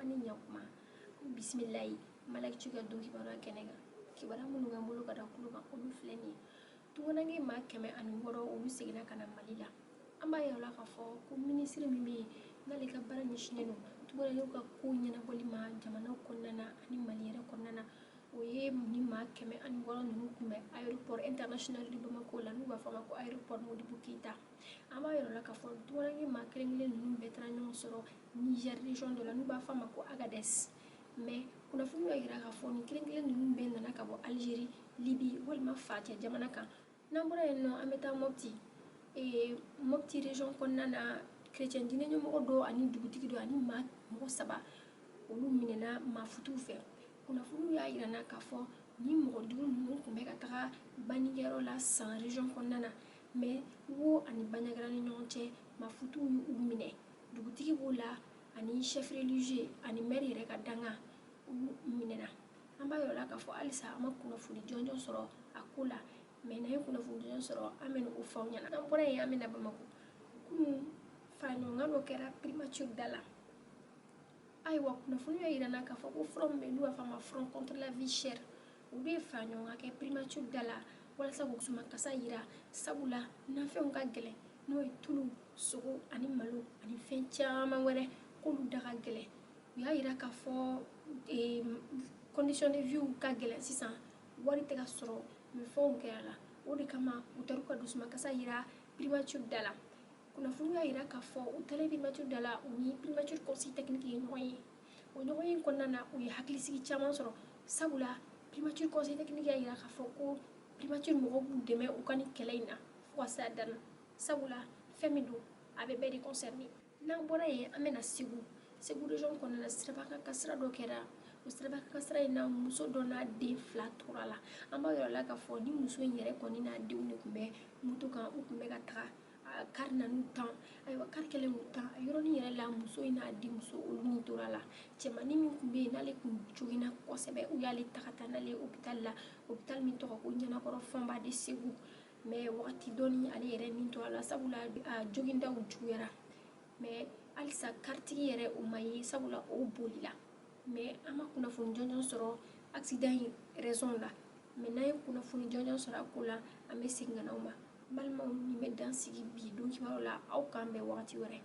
Ani ɲakuma, bisimilayi. Malakiciw ka don kibaruya kɛnɛ kan, kibaruya minnu b'an bolo ka da kulo kan, olu filɛ nin ye. Tungaranke maa 106, olu seginna ka na Mali la. An b'a yira la k'a fɔ ko minisiri min bɛ yen, n'ale ka baara ɲɛsinnen don tungarankew ka ko ɲɛnabɔli ma jamana kɔnɔna na ani Mali yɛrɛ kɔnɔna na, o ye ni maa 106 ninnu kunbɛn aéroport international de Bamako la, n'u b'a fɔ a ma ko aéroport Modibo Keyita. An b'a yira la k'a fɔ tungaranke maa kelen kelen ninnu bɛɛ taara ɲɔgɔn sɔrɔ Niger région dɔ la, n'u b'a fɔ a ma ko Agadez. Mais kunnafoniw y'a yira k'a fɔ nin kelen kelen ninnu bɛɛ nana ka bɔ Algérie, Libye walima Facɛ jamana kan. N'an bɔra yen nɔ, an bɛ taa Mopti. Mopti région kɔnɔna na, chrétien diinɛ ɲɛmɔgɔ dɔ ani dugutigi dɔ ani maa mɔgɔ saba, olu minɛna maafutiw fɛ. Kunnafoniw y'a yira na k'a fɔ ni mɔgɔ duuru ninnu tun bɛ ka taga bannikɛyɔrɔ la San région kɔnɔna na, mais wo ani Bandiagara ni ɲɔgɔn cɛ, maafutiw y'u minɛ. Dugutigi b'o la ani chef religieux ani maire yɛrɛ ka dangan, olu minɛna. An b'a yira la k'a fɔ halisa an ma kunnafoni jɔnjɔn sɔrɔ a ko la, mais n'an ye kunnafoni jɔnjɔn sɔrɔ, an bɛ o fɔ aw ɲɛna. N'an bɔra yen, an bɛ na Bamakɔ. Kunun, fara ɲɔgɔnkan dɔ kɛra primature da la. Ayiwa, kunnafoni y'a yira n na k'a fɔ ko front min bɛ yen, n'u b'a fɔ a ma Front contre la vie chère, olu ye fara ɲɔgɔn kan kɛ primature da la walasa k'u sumakasa yira, sabula nafɛnw ka gɛlɛn, n'o ye tulu, sogo ani malo ani fɛn caman wɛrɛ, k'olu da ka gɛlɛn. U y'a yira k'a fɔ condition de vie ka gɛlɛn sisan, wari tɛ ka sɔrɔ, mais fɛnw kɛra la. O de kama u taara u ka dusumakasa yira primature da la. Kunnafoniw y'a yira k'a fɔ u taalen primature da la, u ni primature conseil technique ye ɲɔgɔn ye. O ɲɔgɔn ye kɔnɔna na, u ye hakilisigi caman sɔrɔ, sabula primature conseil technique y'a yira k'a fɔ ko primature mɔgɔw b'u dɛmɛ u ka nin kɛlɛ in na fo ka se a dan na, sabula fɛn min don, a bɛ bɛɛ de concerné. N'an bɔra yen, an bɛna Segu. Segu région kɔnɔna na, sirabakan kasara dɔ kɛra. O sirabakan kasara in na, muso dɔ n'a den fila tora la. An b'a yɔrɔ la k'a fɔ ni muso in yɛrɛ kɔni n'a denw de tun bɛ moto kan, u tun bɛ ka taga, kari nan'u tan. Ayiwa, kari kɛlen k'u tan, a yɔrɔnin yɛrɛ la, muso in n'a denmuso, olu ni tora la. Cɛmannin min tun bɛ yen, n'ale tun joginna kosɛbɛ, u y'ale ta ka taa n'ale ye hôpital la, hôpital min tɔgɔ ko Ɲɛnakɔrɔ Fɔnba de Segu. Mais wagati dɔɔni, ale yɛrɛ ni tora la, sabula a jogindaw juguyara. Mais halisa karitigi yɛrɛ, o ma ye, sabula o bolila. Mais an ma kunnafoni jɔnjɔn sɔrɔ accident in raison la. Mais n'an ye kunnafoni jɔnjɔn sɔrɔ a ko la, an bɛ segin ka na aw ma. N balimaw, nin bɛ dan sigi bi don kibaru la. Aw k'an bɛn wagati wɛrɛ.